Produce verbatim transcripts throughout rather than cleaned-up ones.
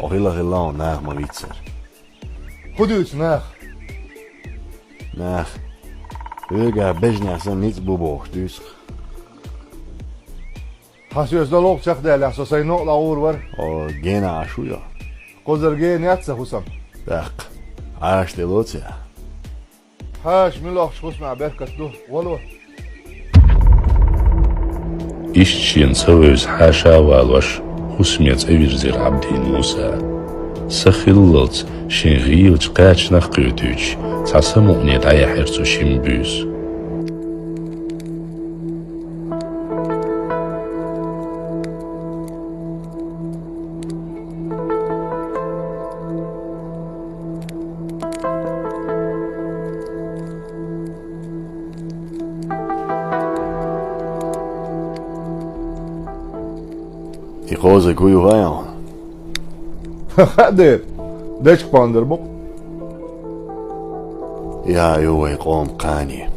Хила-хила нах ма виццара. ХӀун дуьйцу нах? Нах. Хьоьгахь бежнех санна ницкъ бу бохуш дуьйцу. Хьан соьца долу чекхдаьллехь, со сайн новкъа дӀагӀур вара. О, гена Ӏаш ву йо? Кхузара гена яц сан хӀусам. ТӀаккха Ӏаш тӀе лоцу я? Хьаша муьлххачу хӀусамехь беркат ду, вало. Иштта шена ца вевза хьаша а валош, хӀусаме цӀа вирзира Ӏабдин Муса. Са хиллалц шен гӀийлачу кхачанах а кхетуьйтуш, цхьа самукъане дӀаяьхьира цу шина буьйса. И кхозиг хӀун ю хаьий хьуна? Хаьа дера, дечка пондар бу-кх. И а ю вай къоман кхане.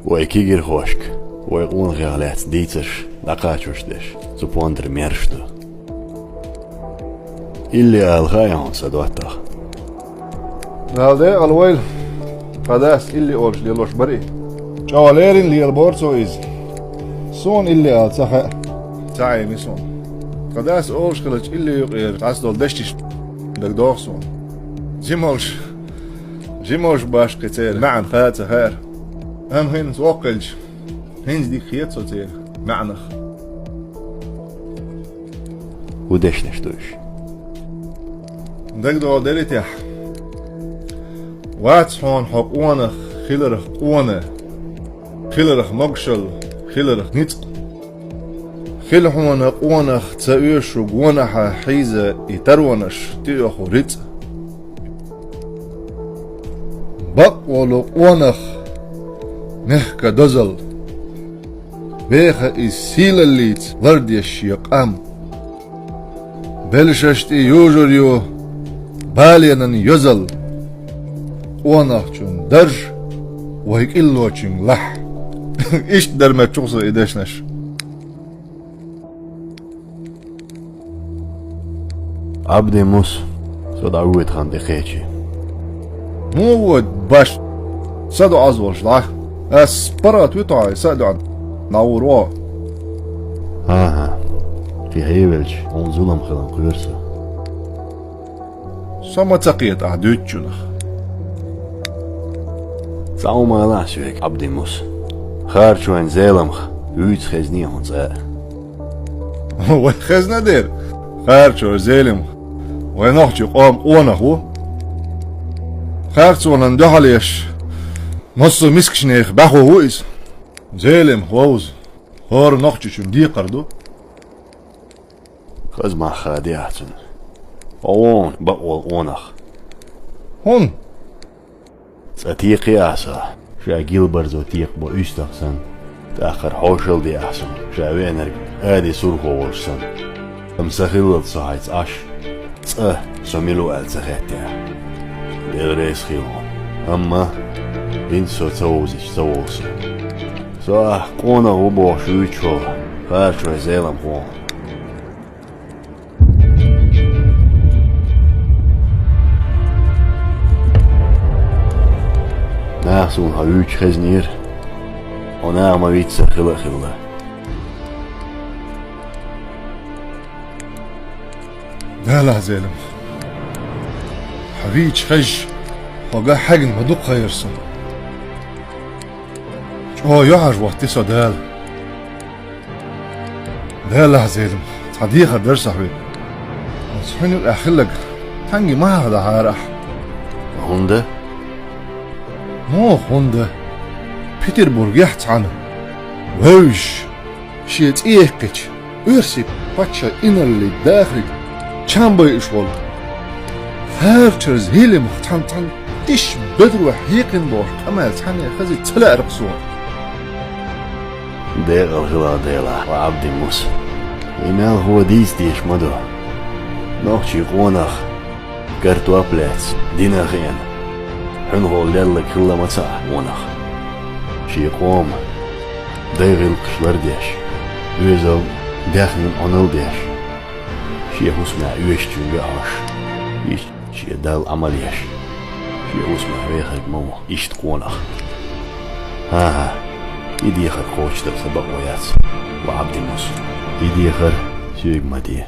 Вай кегийрхошка, вай къонахех лаьцна дийцарш дӀакхачош дерш цу пондаран мераш ду. Илли ала хаьий хьуна сан доттагӀа? Дала декъала войла, тхан дас илли олуш лелош бара и. ЧӀогӀа леррина лелабора цо иза. Суна илли ала ца хаьа. Ца Ӏеми суна. Тхан дас олуш хилча, илли юкъера дӀасадолу дешнаш дагадогӀу суна. Жималш, жималш башха кхин церан маьӀна ха а ца хаьара. Амма хӀинца воккха хилча, хӀинца дика хета со церан маьӀнах. ХӀун дешнаш ду уьш? ДагадогӀу делитехь, вац хьуна хьо къонах хиларх къона, хиларх могушалла, хиларх ницкъ. Хила хьуна къонах ца оьшу гонахьа хьийза и таронаш тӀеоху рицкъ. Бакъволу къонах мехкан дозалла, веха иза сийлаллица лардеш шен къам. Белшаш тӀе южур ю баленан йозалла, къонахчун дарж вай кӀиллочуьнга лахь. Иштта дара меттачух со и дешнаш. Ӏабди-Мус, со дӀавоьду хан тӀекхечи. Муха воьду, баш? Са доӀаз волуш дӀа. Ас паргӀат вуьту хьо, са а доьӀна дӀагӀур ву хьо. ХӀан-хӀа, кхин хьевелча, хьуна зулам хилан кхоьру со. Со ма ца кхета ахь дуьйцучунах. Цхьа хӀума алахь соьга, Ӏабди-Мус. Харачойн Зеламха вуьйцу хезний хьуна цкъа а? Вай хезна дера, Харачойн Зеламха вай нохчийн къоман къонах ву. Харцонан дуьхьал еш, массо а мискачу нехан бӀаьхо ву иза. Зеламха вовза хӀора нохчочун декхар ду. Хаза мах хадийр ду ахь цунна. Хьо ву хьуна бакъволу къонах. ХӀунда? Цкъа текхий ахь со, ша гилбарзо текхабо уьстагӀ санна, тӀаккха хьошалла де ахь суна, ша веанарг ади сурхо волуш санна. Амма сан хиллалц со хьайца Ӏаш, цкъа со мила ву аьлла ца хаьттехь. Дела реза хуьлда хьуна. Амма хӀинца со ца вовзича ца вовза со. Со ахь къонах ву бохуш вуьйцуш волу Харачойн Зеламха ву хьуна. Наха суна хьо вуьйцуш хезнера, хьо наха ма виццара хила а хилла. Далахь, Зеламха, хьо вийча хезча, хьо ган хьегна ма дукха хьайра суна. ЧӀогӀа юьхьӀаьржа ваьтти со Дала. Далахь, Зеламха, цхьа дехар дара сан хьоьга. Оцу хьуьнан юкъахь хилларг тхьаьнгге ма хьахадахьара ахь. ХӀунда? Муха хӀунда? Петербургехь цхьана вевзаш, шен цӀе яьккхича, оьрсийн паччахьан инарлин дахарг чам байъаш волу Харачойн Зеламха цхьана-цхьана тиша бедаро хьекхина бохуш къамел цхьанне хаза ца лаьара-кх суна. Декъала хила делахь, ва Ӏабди-Мус. И мелхо дийца дезаш ма ду. Нохчийн къонах картоп лаьцна дина а хиъна, хьуьнхо лелларг хилла ма ца Ӏа къонах. Шен къоман дай гӀиллакхаш лардеш, оьзал, даьхнин Ӏуналла деш, Шен хӀусамехь оьшучуьнга а хьожуш, иштта шен Далла Ӏамал еш, шен хӀусамехь вехарг ма ву иштта къонах. ХӀан-хӀа, и дехар кхочушдар сан бакъо яц, ва Ӏабдимус. И дехар соьга ма де.